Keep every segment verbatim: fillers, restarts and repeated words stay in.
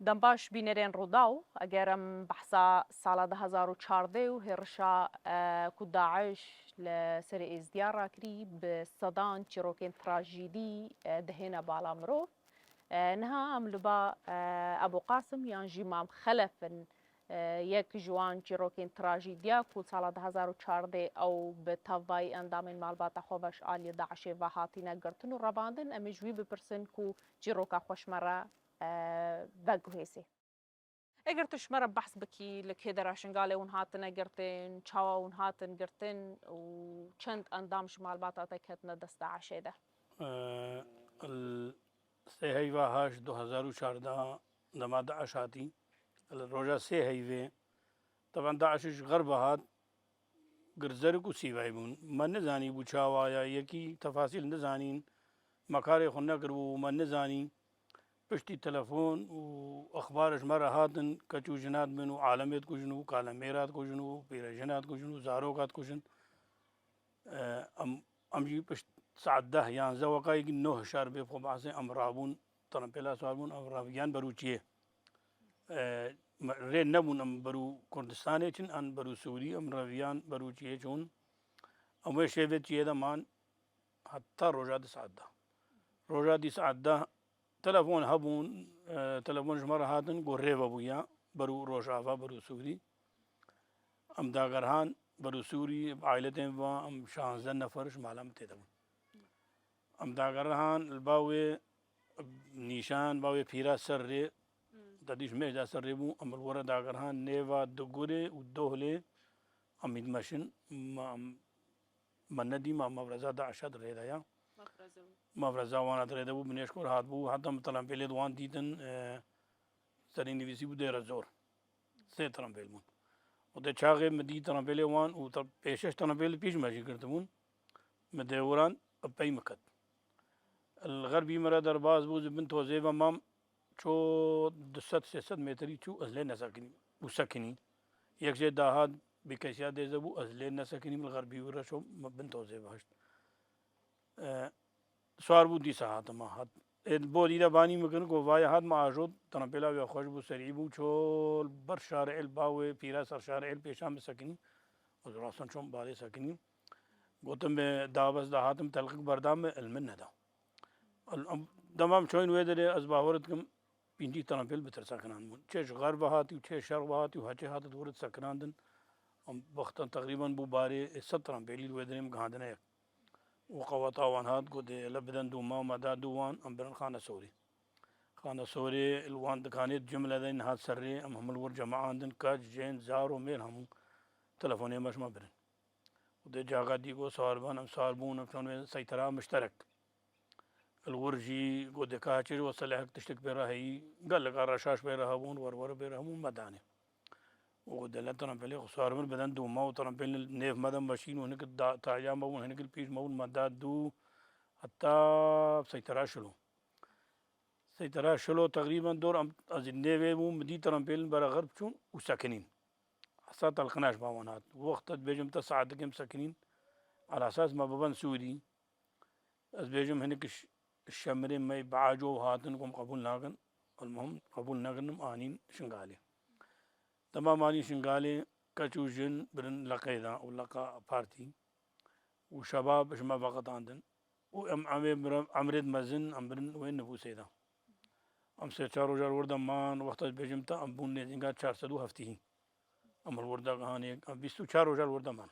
Dem baş bînerên Rûdaw, eger em behsa sala du hezar û çardeh û hêrişa, e, ku DAIŞ li serê Êzdiya rakirî, bi sedan çîrokên trajîdî, e, dihêne bala mirov. E, niha em li ba, e, Ebû Qasim yan jî Mam Xelef in, e, yek ji wan çîrokên trajîdiya ku sala du hezar û çardeh ew bi tevayî endamên malbata xwe ve ji aliyê DAIŞê ve hatîne girtin û revandin. Em ê ji wî bipirsin ku çîroka xwe ji me re, e, veguhêzê. Eger tu ji me re behs bikî, li kê dera Şingalê hûn hatine girtin, çawa hûn hatin girtin û çend endam ji malbata te ketine dest DAIŞê de? Eee, li sê heyva haş du hezar û çardeh dema DAIŞ hatî, li roja sê heyvê, teban DAIŞ ji xerba hat, girzerik û sîvay bûn. Me nizanîbû çawa ye, yekî tefasîl nizanîn, me karê xwe nekiribû, me nizanî. Piştî telefon û exbar ji me re hatin, keç û jina dibin û alemê dikujin û kalemêra dikujin û pîrejina dikujin û zaroka dikujin. E, em, em jî pişt saet deh yanzdeh wekayekî noh şer bê xwe behsê em rabûn, trempêla sar bûn, em reviyan berû çiyê. E, me, rê nebûn em berû Kurdistanê çin, an berû Sûrî, em reviyan berû çiyê çûn. Em wê şevê çiyê de man heta roja di saet de. Roja di saet de telefon hebûn, e, telefon ji me re hatin, ku rê vebûya, berû Rojava, berû Sûrî. Em dagerhan, berû Sûrî, bi ailetên ve, em şanzdeh nefer ji mala min tê de bûn. Em dagerhan, li ba wê nîşan, ba wê pîra ser rê, Hmm. te dî ji mêj de ser rê bû, em li we re dagerhan, nêva Digurê û Dohlê, em hî dimeşin, ma em Me nedî, ma, ma mafreza DAIŞ di rê de ya. Mafreza. Mafreza wana di rê de bû, binêşkor hatbû, heta min trempêlê di wan dîtin, e, serê nivîsî bû Dêre Zor. Sê trempêl bûn. Û dê çaxê min dî trempêlê wan û tra-, pêşeş trempêl pîş me jî girtibûn. Min dê wiran epey min ket. Li xerbî min re derbas bû, ji bin tozê ve mam, ço du sed sê sed metrî çû, ez lê nesekinî û sekinî. Yek jê dahat bi kesiya dêze bû, ez lê nesekinî, li xerbî wî re çûm, min bin tozê ve hişt. E, sar bû dîsa hatim, hat. Ê, bo dî de banî min kirin ku vaye hat, min ajot, trempêla wê xweş bû, serî bû, çol ber şarê el ba wê pîra ser şarê el pêşan min sekinî. Ez rastan çûm balê sekinî. Gotim, bi dabez de hatim, telqik berda min, el min neda. Em, dema em çûyîn wê derê, ez bawer dikim, pêncî trempêl bi tirsa kinandibûn. Çê ji xerb ve hatî û çê şerq ve hatî û heçê hate di wir de sekinandin. Em wextan teqrîben bû barê sed trempêlî li wê derê em gihandine yek. Û qeweta wan hat, got, "Dê le bidin dû me, me da dû wan, em birin Xane Sorî." Xane Sorê li wan dikanê cimle de niha serrê, em hemû li wir cemaandin, keç, jên, zar û mêr hemû telefonê me ji me birin. Û dê caxa dî got, "Sar bin, em sar bûn, em çûn wê seytera mişterek." Li wir jî got, "Dê ka çê ji we selehek tiştek pê re heyî, gelek a reşaş pê re hebûn, werwer pê re hebûn, me danê." Û got, "Dê le trempêlê xwe sar bin, bidin dû me û trempêl nêv me de meşîn û hinek da-, taliyan me bûn, hinek li pîş me bûn, me da dû heta seytera Şilo." Seytera Şilo teqrîben dor em, ez ê nêvê bûm, min dî trempêlin bera xerb çûn û sekinîn. Hesa telqina ji ba wan hat. Wext ez dibêjim te saetekê em sekinîn. Ala esas me biben Sûrî. Ez bêjim hinek ş-, şemirê me bi aco hatin ku em qebûl nakin. Elmuhim qebûl nekirin, em anîn Şingalê. Dema em anîn Şingalê, keç û jin birin leqê de û leqa partî. Û şebab ji me veqetandin. Û em, em ê mire-, emrê mezin, em birin wê nivûsê de. Em sê çar roja li wir de man, wexta ez bêjim te, em bûn nêzînga çar sed û heftî. Em li wir de hanê, em bîst û çar roja li wir de man.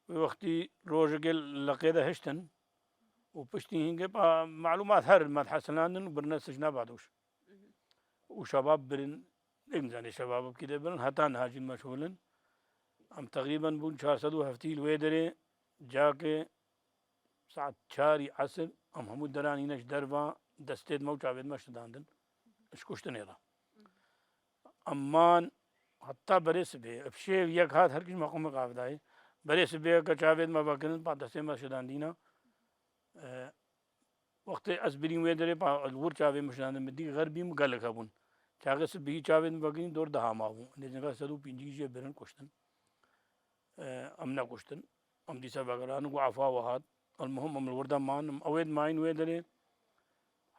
Wê wextî rojekê leqê de hiştin û piştî hingê pa-, malûmat her me dihesinandin û birine sicna Badûş. Û şebab birin, êk nizanê şebab bi kî de birin, heta niha jî meşhûl in. Em teqrîben bûn çar sed û heftî li wê derê, cakê saet çarî esir, em hemû deranîne ji derva, destê me û çavê me şidandin, ji kuştinê re. Em man heta berê sibê, bi şêv yek hat, her kî ji me qumê qavdayê. Berê sibê ke çavê me vekirin, pa destê me şidandîna. E, Wextê ez birîm wê derê, pa, li wir çavê min şinandin, min dî xerbî min gelek hebûn. Çaxê sibihî çavê min vekirîn dor deha mabû. Nêzîka sed û pêncî jê birin kuştin. E, em nekuştin. Em dîsa vekiranin ku efa we hat. Elmuhim em li wir de man. Em ewê dimayîn wê derê.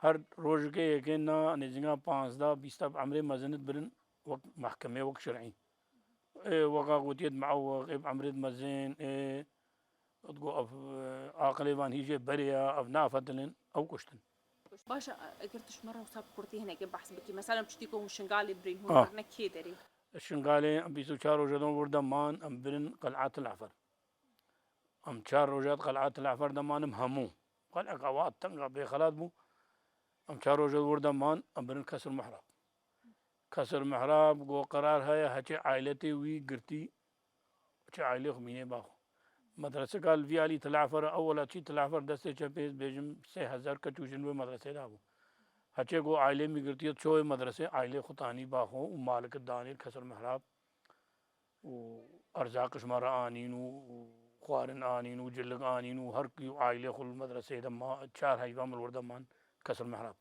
Her rojekê yekê na nêzîka panzdeh bîsta bi emrê mezin dibirin wek mehkemê, wek şer'î. Ê weka gotiye di me'ewweq, ê bi emrê di mezin, ê digo ev, e, aqilê van hîjê berê ya, ev nafetilin, ew kuştin. Baş e, eger tu ji me re wisa bi kurtî hinekê behs bikî, mesela piştî ku hûn Şingalê birîn, hûn Ah. birine kê derê? Şingalê em bîst û çar roja don wir de man, em birin Qel'a Til Efer. Em çar roja di Qel'a Til Efer de man, em hemû. Qel'eka wa tenga bê xelat bû. Em çar roja wir de man, em birin Kesr Mihrab. Kesr Mihrab go qerar heye, heçê ailetê wî girtî, heçê ailê xwe mînê baxwe. Medreseka li vî alî Til Efer, ewwela çî Til Efer destê çepê, bêjim sê hezar keç û jin wê medresê de bû. Heçê go ailê min girtiye, ço wê medresê ailê xwe tanî baxwe û malik danê li Kesr Mihrab. û erzaq ji me re anîn û, û xwarin anîn û cilik anîn û her ku ailê xwe li medreseyê de ma, çar heyva min li wir de man Kesr Mihrab.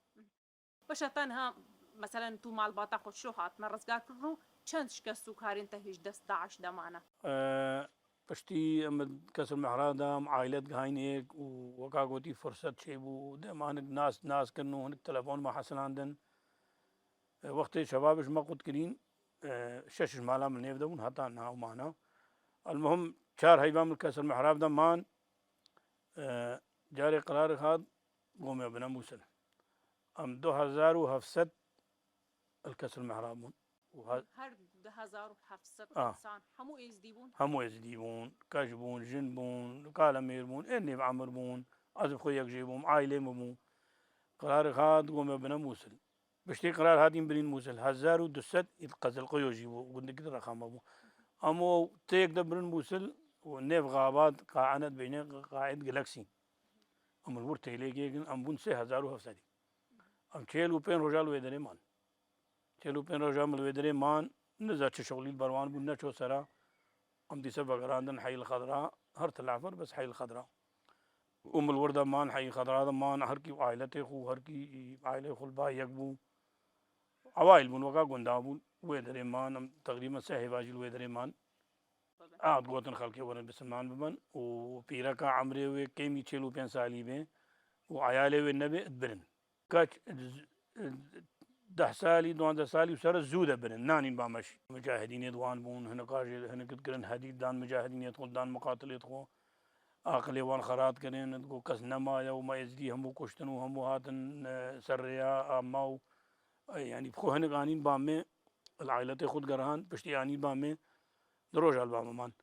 Baş e, te niha, meselen, tu malbata xwe çilo hatine rizgarkirin û çend şikest û karên te hê ji dest DAIŞ de mane? Ee, piştî em Kesr Mihrab de em aile digihayîn êk û weka gotî firset çêbû, dê me hinek nas, nas kirin û hinek telefon me hesilandin. E, wextê şebab ji me qut kirîn, e, şeş ji mala min nêv de bûn, heta niha mane. Elmuhim, çar heyva min Kesr Mihrab de man, e, carê qerarek hat, go me bine Mûsil. Em du hezar û heft sed li Kesr Mihrab bûn. Û ha- Her du hezar û heft sed Ah. însan, hemû êzdî bûn? Hemû êzdî bûn, keç bûn, jin bûn, kalemêr bûn, ê nêv emir bûn, ez bi xwe yek jê bûm, ailê min bûn. Qerarek hat, go me bine Mûsil. Piştî qerar hatîn birîn Mûsil, hezar û du sed îd Qezilqeyo jî bû, gundekî di reqama bû. Em û têk de birin Mûsil û nêv Xabat, Qaenet beyne Qaed Galaxy. Em li wir têlê kêkin, em bûn sê hezar û heft sedî. Em çêl û pênc roja li wê derê man. Çêl û pênc roja min li wê derê man, niza çi şixulî li ber wan bû, neço sera. Em dîse vegerandin Heyîl Xedra, her Til Efer, bes Heyîl Xedra. Û min li wir de man, Heyî Xedra de man, her kî aîletê xwe, her kî aîleyê xwe li ba yek bû. Ewaîl bûn, weka gunda bûn. Wê derê man, em teqrîben sê heyva jî li wê derê man. A, digotin xelkê werin bisilman bibin û pîreka emrê wê kêmî çêl û pênc salî bê û eyalê wê nebê, dibirin. Keç, deh salî, duwazdeh salî û sere zû de birin, nanîn ba me jî. Micahidînê di wan bûn, hinek a jî, hinek dikirin hedîd dan micahidînê xwe, dan miqatilê xwe. Aqilê wan xerat kirin, digo kes nemaye û me êzdî hemû kuştin û hemû hatin, e, ser rêya a me û, e, yanî bi xwe hinek anîn ba me, li ailetê xwe digerihan, piştî anîn ba me, di roja li ba me man.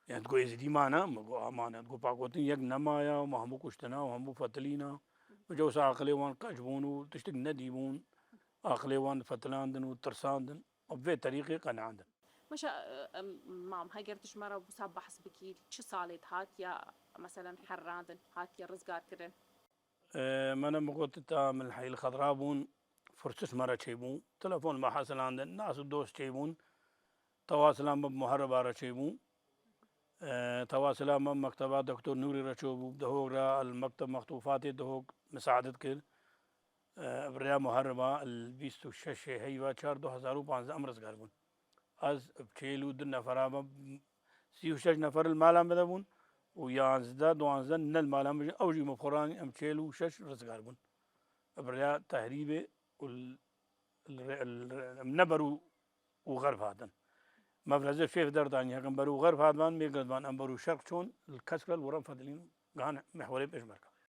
Yani digo êzdî mane, min got, a mane. Digo pakotin yek nemaye, me hemû kuştina û hemû fetilîna. Bi cewsa aqilê wan keç bûn û tiştik nedîbûn. Aqilê wan fetilandin û tirsandin. Bi vê terîqê qeneandin. Meşe, e, e, mam, heger tu ji me re wisa behs bikî, çi salê hatiye, meselen, herrandin, hatiye rizgarkirin? E, me ne min got, ta min li Heyîl Xedra bûn, firsûs me re çêbûn. Telefon me hesilandin, nas û dost çêbûn. Tewasila me bi muheriba re çêbûn. E, tewasila me mekteba Doktor Nûrî re çêbû, Dihok re, el mekteb mextûfatê Dihok misaedet kir. E, bi rêya muheriba li bîst û şeş heyva çar du hezar û panzdeh em rizgar bûn. Ez bi çêl û du nefera me, sî û şeş nefer li mala me de bûn û yanzdeh, duwazdeh ne li mala me jî, ew jî me bi xwe re anîn, em çêl û şeş rizgar bûn. Bi rêya tehrîbê û li, li, li, em ne ber û, û xerb hatin. Mefreze şêf derdanî, hekim ber û xerb hatban, mêr girtban, em ber û şerq çûn, li Kesr re li wir em fetilîn, gihan mihwerê pêşmerge.